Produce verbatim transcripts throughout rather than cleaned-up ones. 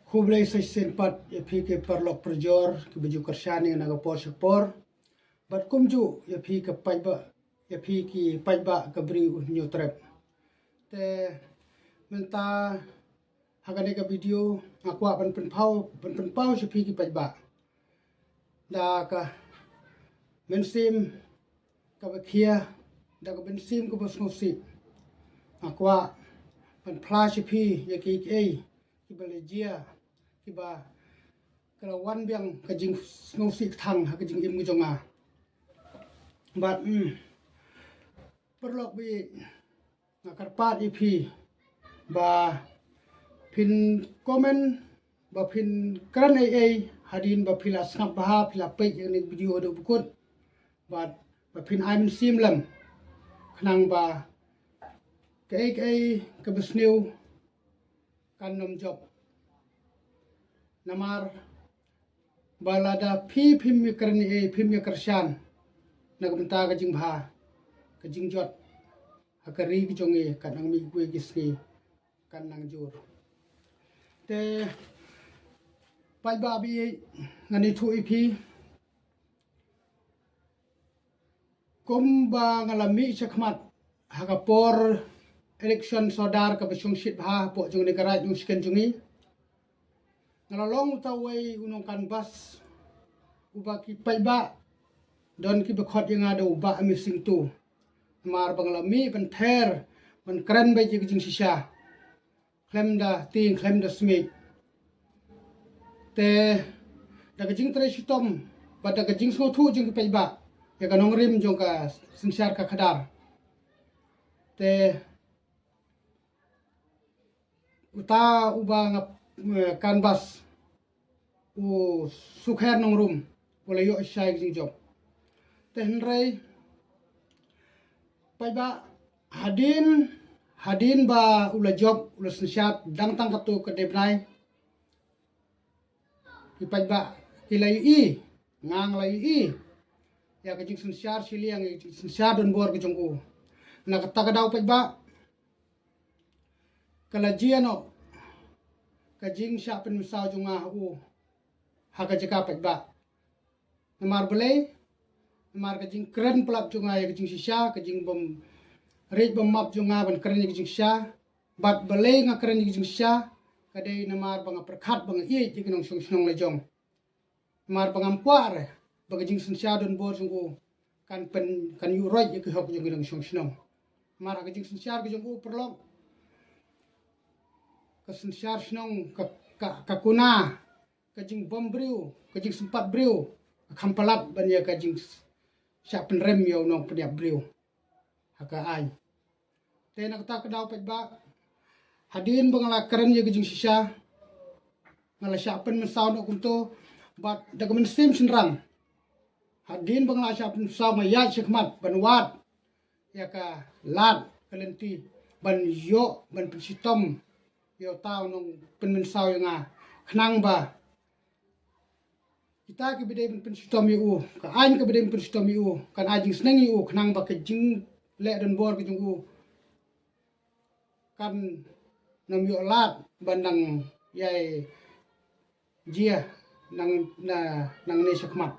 Khublei sa shisien pat ïa phi ki paralok parajor kiba ju kyrshan ïa nga na ka por sha ka por. Bad kumjuh ïa phi ki paidbah, ïa phi ki paidbah ka Bri u Hynñiewtrep. Te mynta ha kane ka video nga kwah ban pynpaw, ban pynpaw sha phi ki paidbah da ka mynsiem kaba khia, da ka mynsiem kaba sngewsih. Nga kwah ban phla sha phi ïa kiei kiei kiba la jia, kiba ka la wan biang ka jingsngewsih kthang ha ka jingim ka jong nga. Bad, mm, paralok baieit, nga kyrpad ïa phi ba phin comment, ba phin kren ei ei hadien ba phi la sngap bha, phi la peit ïa kane ka video haduh ba kut. Bad ba phin ai mynsiem lem, khnang ba kaei kaei kaba sniew kan ym jop. Namar ba lada phi phim ïakren ei ei, phim ïakyrshan na ka bynta ka jingbha, ka jingjot ha ka ri ka jong ngi, kan nang mih kiwei ki sngi, kan nang jur. Te paidbah baieit, ngan ïathuh ïa phi, kumba nga la mih shakhmat ha ka por election sordar kaba shongshit bha hapoh jong kane ka Raid Nongshken jong ngi, nga la long uta uwei u nongcanvass uba ki paidbah don kiba khot ïa nga da u Bah Amazing Two. Namar ba nga la mih ban ther, ban kren beit ïa ka jingshisha khlem da tieng khlem da smiej. Te da ka jingtrei shitom bad da ka jingsngewthuh jong ki paidbah ïa ka nongrim jong ka synshar ka khadar, te uta uba nga, eh, canvass, u Sukher Nongrum, u la ïoh shisha ïa ka jingjop. Te hynrei paidbah, hadien, hadien ba u la jop, u la synshar, dang tang katto katne bnai, ki paidbah ki la ïohi, nga nga la ïohi ïa ka jingsynshar shiliang, ïa ka jingsynshar donbor ka jong u. Na kata ka daw paidbah, ka la jia noh ka jingshah pynmynsaw jong nga ha u, ha ka jaka paidbah. Namar balei? Namar ka jingkren palat jong nga ïa ka jingshisha, ka jingbym rit bym map jong nga ban kren ïa ka jingshisha. Bad balei nga kren ïa ka jingshisha? Ka dei namar ba nga pyrkhat, ba nga ïeit ïa ki nongshong shnong la jong. Namar ba ngam kwah re ba ka jingsynshar donbor jong u kan pyn, kan ïuh roit ïa ki hok jong ki nongshong shnong. Namar ha ka jingsynshar ka jong u, paralok, ka synshar shnong, ka, ka, ka kuna, ka jingbym briew, ka jingsympat briew, ka kham palat ban ïa ka jingshah pynrem ïa u nongpynïap briew ha ka aiñ. Te na kata ka daw paidbah, hadien ba nga la kren ïa ka jingshisha, nga la shah pynmynsaw noh kumto, bad da ka mynsiem shynrang, hadien ba nga la shah pynmynsaw, nga ïaid shakhmat ban wad ïa ka lad ka lynti ban ïoh ban pynshitom ïa uta u nongpynmynsaw ïa nga, khnang ba kita kiba dei ban pynshitom ïa u, ka aiñ kaba dei ban pynshitom ïa u, kan ai jingsneng ïa u, khnang ba ka jingleh donbor ka jong u kan nym ïoh lad ban nang ïai jia nang, na, nangne shakhmat.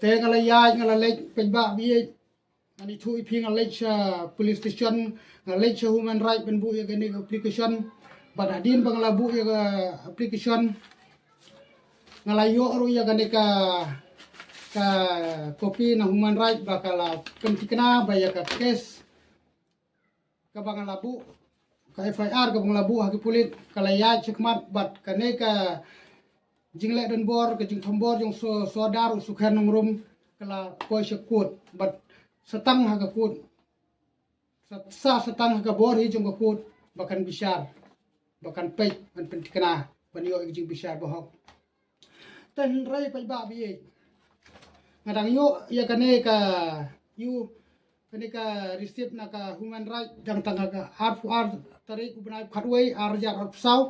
Te nga la ïaid, nga la leit, paidbah baieit, ngan ïathuh ïa phi, nga leit sha police station, nga leit sha Human Right ban buh ïa kane ka application. Bad hadien ba nga la buh ïa ka application, nga la ïoh ruh ïa kane ka, ka copy na Human Right ba ka la pynthikna ba ïa ka case kaba nga la buh, ka F I R kaba nga la buh ha ki pulit, ka la ïaid shakhmat, bad kane ka jingleh donbor, ka jingthombor jong u so-, sordar u Sukher Nongrum, ka la poi sha court, bad sa tang ha ka court, sa, sa, sa tang ha ka bor hi jong ka court ba kan bishar, ba kan peit, ban pynthikna, ban ïoh ïa ka jingbishar bahok. Te hynrei paidbah baieit, nga dang ïoh ïa kane ka, ïa kane ka receipt na ka Human Right dang tang ha ka arphew ar tarik u bnai khatwei, ar hajar arphew saw.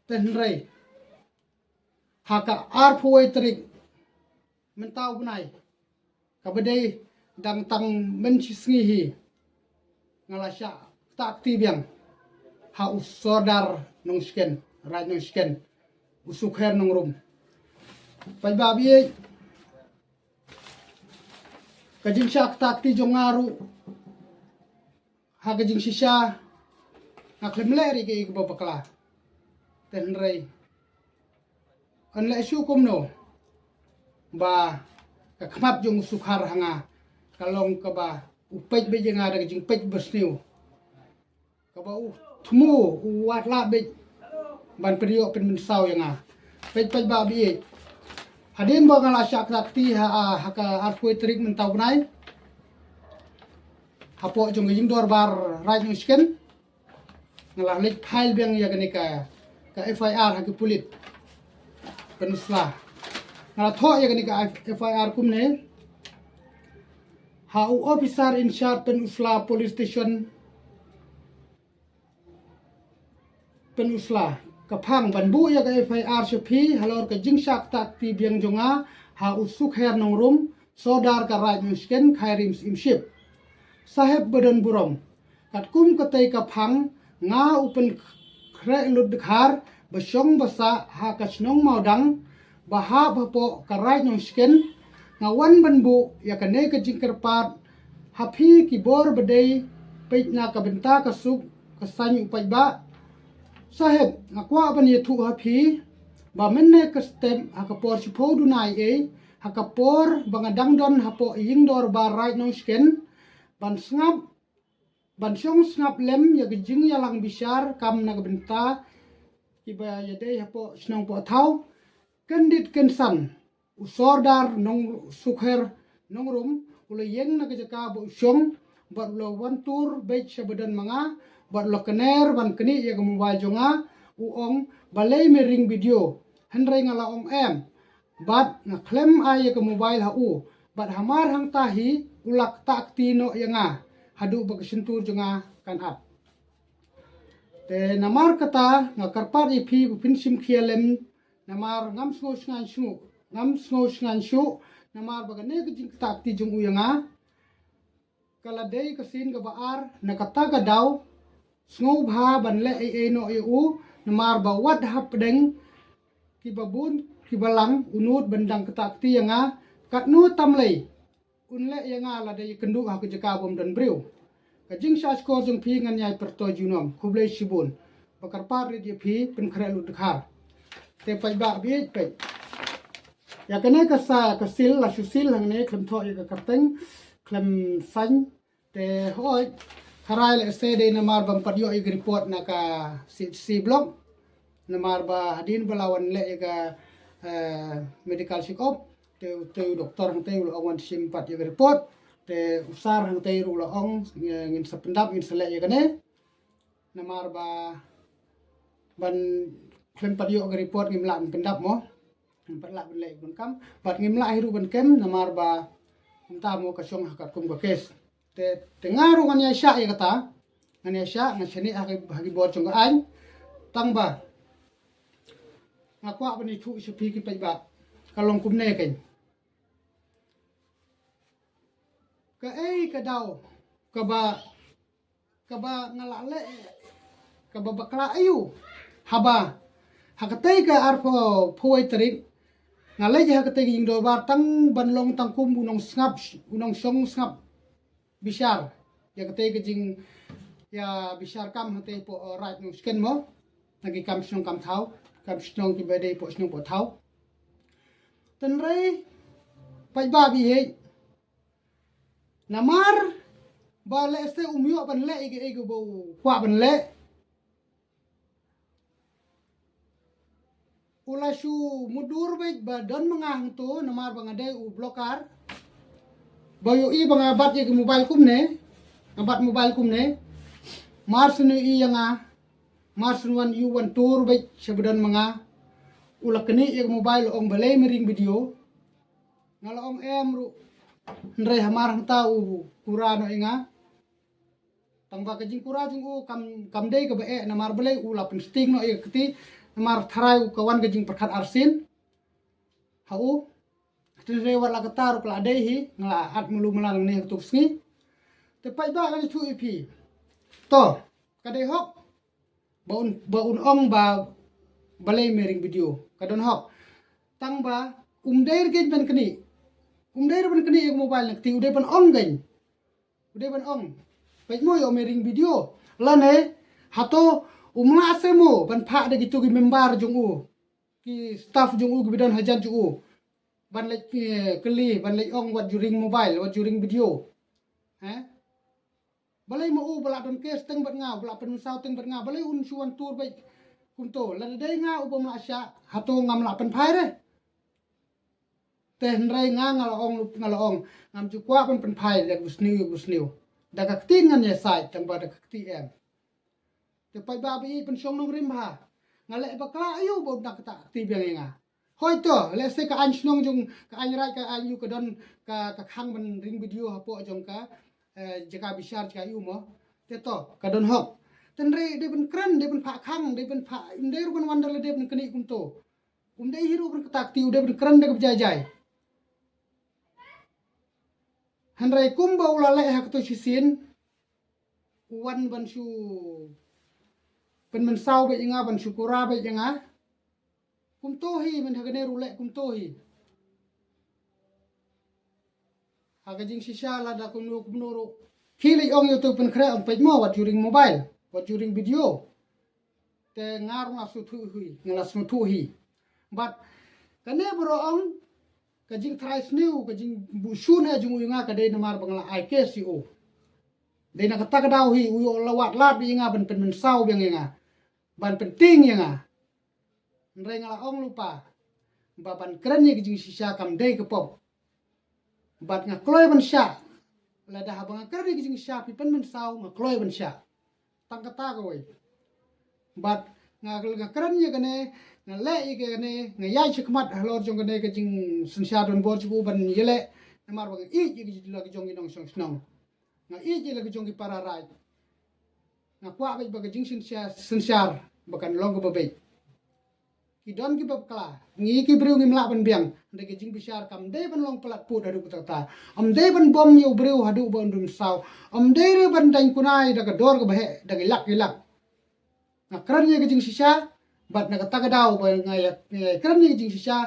Te hynrei ha ka arphew wei tarik mynta u bnai, kaba dei dang tang mynshisngi hi, nga la shah ktah kti biang ha u sordar Nongshken, Raid Nongshken, u Sukher Nongrum. Paidbah ba ïeit, ka jingshah kata kti jong nga ruh ha ka jingshisha nga khlem leh ri kaei kaba bakla. Te hynrei yn leh shuh kumno ba ka khmat jong u Sukher ha nga ka long kaba u peit beit ïa nga da ka jingpeit ba sniew, kaba u thmu u wad lah beit ban pynïoh pynmynsaw ïa nga. Peit, paidbah ba ïeit, hadien ba nga la shah kata kti ha, ha ka arphew tarik mynta u bnai, hapoh jong ka jingdorbar Raid Nongshken, nga la leit file biang ïa kane ka, ka F I R ha ki pulit Pynursla. Nga la thoh ïa kane ka F I R kumne ha u officer in charge Pynursla Police Station, Pynursla, ka phang ban buh ïa ka F I R sha phi halor ka jingshah kata kti biang jong nga ha u Sukher Nongrum, Sordar ka Raid Nongshken, Khyrim Syiemship. Saheb ba don burom, katkum katei ka phang, nga u Pynkhreh Lut Dkhar ba shong ba sah ha ka shnong Mawdang ba hap hapoh ka Raid Nongshken, nga wan ban buh ïa kane ka jingkyrpad ha phi ki bor ba dei, peit na ka bynta ka suk ka saiñ u paidbah. Saheb, nga kwah ban ïathuh ha phi ba mynne ka step ha ka por shiphew duna eiei, ha ka por ba nga dang don hapoh ïingdorbar Raid Nongshken, ban sngap, ban shong sngap lem ïa ka jingïalang bishar kam na ka bynta kiba ïadei hapoh shnong poh thaw, kyndit kynsan u Sordar Nong, Sukher Nongrum u la ïeng na ka jaka ba u shong, bad u la wan tur beit sha ba don ma nga, bad u la kner ban knieh ïa ka mobile jong nga, u ong, balei me ring video? Hynrei nga la ong em, bad nga khlem ai ïa ka mobile ha u, bad hamar hangta hi u la ktah kti noh ïa nga haduh ba ka shyntur jong nga kan ap. Te namar kata nga kyrpad ïa phi ba phin shim khia lem, namar ngam sngew shngaiñ shuh, ngam sngew shngaiñ shuh, namar ba kane ka jingktah kti jong u ïa nga ka la dei ka sien kaba ar. Na kata ka daw sngewbha ban leh ei ei noh ïa u, namar ba wat hapdeng kiba bun kiba lang u nud ban dang ktah kti ïa nga. Katno tam lei un leh ïa nga lada ïakynduh ha ka jaka bym don briew. Ka jingshah shkor jong phi ngan ïai pyrtoi junom. Khublei shibun. Ba kyrpad rit ïa phi, Pynkhreh Lut Dkhar. Te paidbah ba ïeit, peit, ïa kane ka sa, ka sil, la shu sil hangne, khlem thoh ïa ka kyrteng, khlem sign. Te hooid, tharai lehse dei namar bym pat ïoh ïa ka report na ka C H C block. Namar ba hadien ba la wan leh ïa ka, eh, medical check up, te, te u doktor hangtei u la ong wan shim pat ïa ka report. Te u sir hangtei ruh u la ong, eh, ngin sa pyndap, ngin sa leh ïa kane. Namar ba ban khlem pat ïoh ka report ngim lah ban pyndap mo. Ngim pat lah ban leh ban kam. Bad ngim lah hi ruh ban kem namar ba mynta mo ka shong ha katkum ka case. Te, te nga ruh ngan ïa shah ïa kata. Ngan ïa shah, ngan shaniah ha ki, ha ki bor jong ka aiñ. Tang ba nga kwah ban ïathuh sha phi ki paidbah. Ka long kumne keiñ. Kaei ka daw kaba, kaba nga la leh kaba bakla aïu? Haba ha katei ka arphew, phew tarik nga leit ha katei ka ïingdorbar tang ban long tang kum u nongsngap, u nongshong sngap bishar ïa katei ka jing, ïa bishar kam hatei poh, eh, Raid Nongshken mo. Na ki kam shnong kam thaw, kam shnong kiba dei poh shnong poh thaw. Tynrai paidbah ba ïeit, namar ba lehse um ïoh ban leh ïa kaei kaba u kwah ban leh. U la shu mutdur beit ba don ma nga hangto namar ba nga dei u blocker. Ba ïohi ba nga bat ïa ka mobile kumne, nga bat mobile kumne. Mar shu ïohi ïa nga, mar shu wan ïoh wan tur beit sha ba don ma nga. U la knieh ïa ka mobile, u ong balei me ring video. Nga la ong em ruh. Hynrei hamar hangta u kura noh ïa nga. Tang ba ka jingkura jong u kam, kam dei kaba eh, namar balei u la pynsting noh ïa ka kti, namar tharai u ka wan ka jingpyrkhat arsien ha u. Te hynrei wat la katta ruh ka la dei hi, nga la at malu mala nangne ha kato ka sngi. Te paidbah, ngan ïathuh ïa phi. To, ka dei hok ba un, ba un ong ba Balei me ring video? Ka don hok. Tang ba um dei re kein ban knieh. Um dei re ban knieh ïa ka mobile na kti, u dei ban ong kein. U dei ban ong. Peit mo ïoh me ring video. Lane hato um lah se mo ban phah da kito ki member jong u, ki staff jong u, ki ba don hajan jong u, ban leit, eh, kylli, ban leit ong wat ju ring mobile, wat ju ring video. He? Balei ma u ba lah don case teng bad nga, ba lah pynmynsaw teng bad nga, balei un shu wan tur beit kumto? Lada dei nga u bym lah shah, hato ngam lah pynphai re? Te hynrei nga, nga la ong, nga la ong, ngam ju kwah ban pynphai da kaba sniew, kaba sniew. Da ka ktien ngan ïasaid, tang ba da ka ktien em. Te paidbah ba ïeit, pynshong nongrim bha. Nga leh bakla aiu ba u dang kata kti biang ïa nga? Hoito lehse ka aiñ shnong jong, ka aiñ raid, ka aiñ aiu ka don ka, ka khang ban ring video hapoh jong ka, eh, jaka bishar jaka aiu mo. Te to ka don hok. Te hynrei dei ban kren, dei ban phah khang, dei ban phah, ym dei ruh ban wan da lade ban knieh kumto. Um dei hi ruh ban kata kti, u dei ban kren da kaba jai jai. Hynrei kumba u la leh ha kato shisien, u wan ban shu pynmynsaw beit ïa nga, ban shu kura beit ïa nga. Kumto hi, mynta kane ruh leh kumto hi. Ha ka jingshisha lada kumno kumno ruh, khie leit ong ïa uto u pynkhreh, ong peit mo wat ju ring mobile, wat ju ring video. Te nga ruh nga sngewthuh hi, nga la sngewthuh hi. Bad kane baroh ong, ka jingtharai sniew, ka jingbuh sniew jong u ïa nga ka dei namar ba nga la ai case ïa u. Dei na kata ka daw hi u ïoh la wad lad ïa nga ban pynmynsaw biang ïa nga, ban pyntieng ïa nga. Hynrei nga la ong lypa ba ban kren ïa ka jingshisha kam dei ka pop. Bad nga kloi ban shah. Lada haba nga kren ïa ka jingshisha phi pynmynsaw, nga kloi ban shah. Tang kata kawei. Bad nga, nga kren ïa kane, nga leh ïa kane, nga ïaid shakhmat halor jong kane ka jingsynshar donbor jong u ban ïaleh. Namar ba nga ïeit ïa ka jong, la ka jong ki nongshong shnong. Nga ïeit ïa la ka jong ki para raid. Nga kwah beit ba ka jingsynshar, synshar ba kan long kaba beit. Ki don kiba bakla, ngi ki briew ngim lah ban biang. Hynrei ka jingbishar kam dei ban long palat pud haduh katta katta. Ym dei ban bom ïa u briew haduh ba un dun saw. Ym dei re ban dang kunai da ka dor kaba heh, da ki lak ki lak. Nga kren ïa ka jingshisha, bad na kata ka daw ba nga ïa, nga ïa kren ïa ka jingshisha,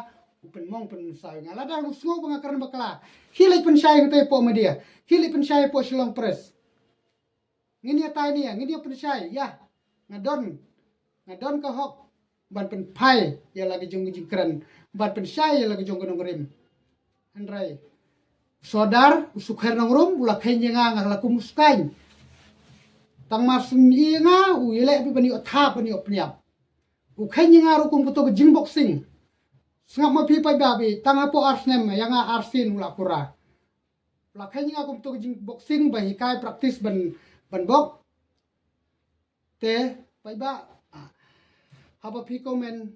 u pynmong pynsaw ïa nga. Lada u sngew ba nga kren bakla, khie leit pynshai hangtei hapoh media, khie leit pynshai hapoh Shillong Press. Ngin ïa tai ne ïa, ngin ïa pynshai ïa. Nga don, nga don ka hok ban pynphai ïa la ka jong ka jingkren, ban pynshai ïa la ka jong ka nongrim. Hynrei u sordar, u sukher nongrum, u la kheiñ ïa nga, nga la kum u skaiñ. Tang mar sngewsih ïa nga, u ïaleh beit ban ïoh thap, ban ïoh pynïap. U kheiñ ïa nga ruh kum kato ka jingboxing. Sngap ma phi paidbah, tang hapoh ar snem ïa nga arsien u la kura. U la kheiñ ïa nga kum kato ka jingboxing, ba hikai practice ban, ban bok. Te paidbah, haba phi comment,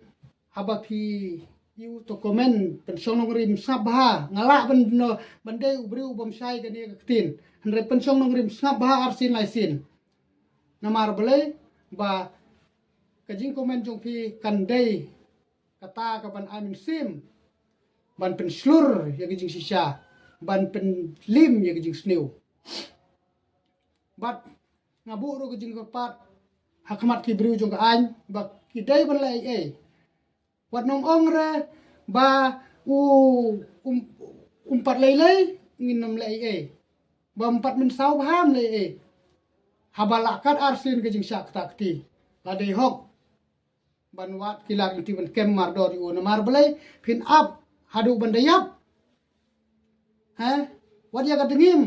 haba phi ïoh to comment, pynshong nongrim sngap bha. Nga lah ban, ban dei u briew u bym shai kane ka ktien. Hynrei pynshong nongrim sngap bha arsien laisien. Namar balei? Ba ka jingcomment jong phi kan dei kata ka ban ai mynsiem ban pynshlur ïa ka jingshisha, ban pynlim ïa ka jingsniew. Bad nga buh ruh ka jingkyrpad ha khmat ki briew jong ka aiñ, ba ki dei ban leh ei ei. Wat nym ong re ba u, um, um pat lei lei, ngin nym leh ei ei. Ba um pat mynsaw bha, ym leh ei ei. Haba la kat arsien ka jingshah kata kti, la dei hok ban wad ki lad lynti ban kem mardor ïa u. Namar balei? Phin ap haduh ban da ïap. He? Wat ïa ka dngiem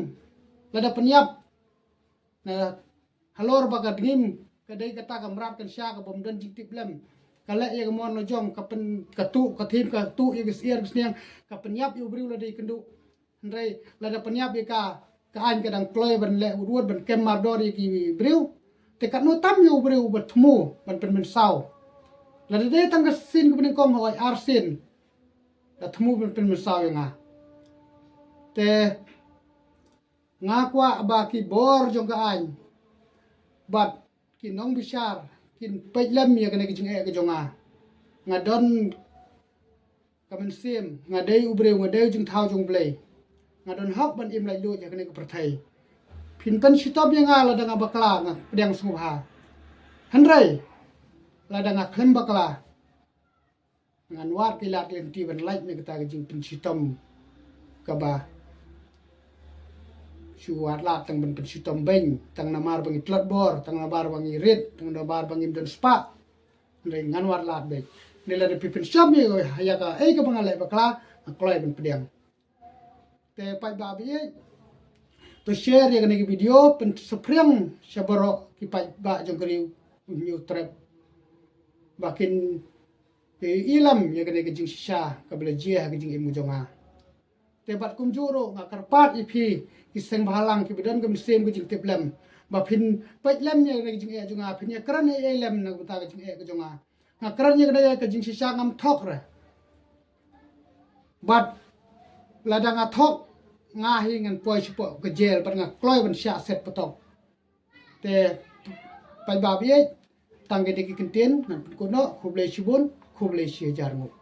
lada pynïap. Na halor ba ka dngiem ka dei kata ka mrad kan sha, ka bym don jingtip lem. Ka leh ïa ka mon la jong, ka pyn, ka tuh, ka thim, ka tuh ïa ka syiar ka sniang, ka pynïap ïa u briew lada ïakynduh. Hynrei lada pynïap ïa ka, ka aiñ ka dang kloi ban leh wut wut ban kem mardor ïa ki briew. Te katno tam ïa u briew uba thmu ban pynmynsaw. Lada dei tang ka sien kaba nyngkong, hooid arsien da thmu ban pynmynsaw ïa nga. Te nga kwah ba ki bor jong ka aiñ bad ki nongbishar kin peit lem ïa kane ka jingeh ka jong nga. Nga don ka mynsiem, nga dei u briew, nga dei u jingthaw jong U Blei. Nga don hok ban im laitluid ha kane ka pyrthei. Phin pynshitom ïa nga lada nga bakla, nga pdiang sngewbha. Hynrei lada nga khlem bakla, Ngan wad ki lad ki lynti ban lait na kata ka jingpynshitom kaba shu wad lad tang ban pynshitom beiñ, tang namar ba ngi tlot bor, tang namar ba ngi rit, tang namar ba ngim don spah. Hynrei ngan wad lad beiñ. Hynrei lada phi pynshop ïa ka, ïa kaei kaba nga leh bakla, nga kloi ban pdiang. Te paidbah ba ïeit, to share ïa kane ka video, pynsaphriang sha baroh ki paidbah jong ka Ri U Hynñiewtrep ba kin ïohi lem ïa kane ka jingshisha kaba la jia ha ka jingim ka jong nga. Te bad kumjuh ruh nga kyrpad ïa phi ki seng bhalang kiba don ka mynsiem ka jingtip lem, ba phin peit lem ïa kane ka jingeh jong nga, phin ïakren ei ei lem na ka bynta ka jingeh ka jong nga. Nga kren ïa kane ka jingshisha, ngam thok re. Bad lada nga thok, nga hi ngan poi shapoh ka jel bad nga kloi ban shah set patok. Te paidbah ba ïeit, tang kine ki kyntien ngan pynkut noh. Khublei shibun, khublei shi hajar nguh.